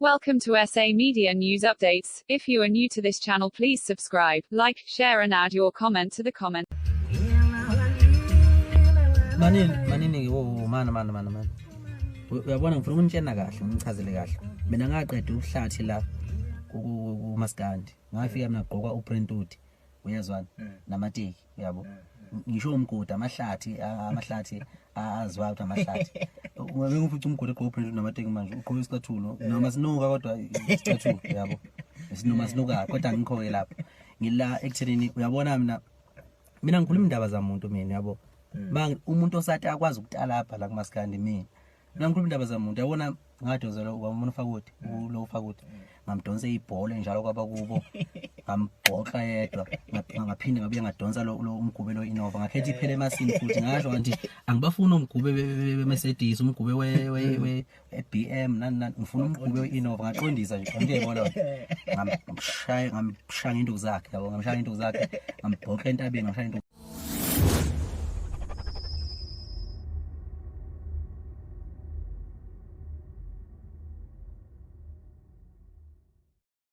Welcome to SA Media News Updates. If you are new to this channel, please subscribe, like, share and add your comment to the comment. Manini manini wo mana mana mana mana. Uyabona ngifuna ukunitshena kahle ngichazele kahle. Mina ngaqeda ubuhlathi la kumaskandi. Ngafika mina gqoka uprintudi. Uyezwana namateki uyabo. Ngisho umgodi amahlathi amahlathi aziwa ukuthi amahlathi. Ungabe ngifica umgodi egqoka uprintudi namateki manje ugqoka isicathulo noma sinuka kodwa isicathulo uyabo. Sinoma sinuka kodwa ngikho ke lapho. Ngila ekuthenini uyabona mina ngikhuluma indaba zamuntu mina yabo. Ma umuntu osathi akwazi ukutalapha la kumaskandi mina ngikhuluma indaba zamuntu yabona ngadonselwa wamona ufakude ulo ufakude ngamdonsa ibhola njalo kwaba kubo ngambhoxa yedwa ngaphinde ngabuye ngadonsa lo umgube lo Innova ngakhetha iphele emasini futhi ngasho ngathi angibafuni umgube be Mercedes umgube we we BM nani nani ngifuna umgube we Innova ngaqondisa nje ngiyibona ngamshaya ngamshaya into zakhe yabo ngamshaya into zakhe ngambhoxa entabeni ngamshaya into.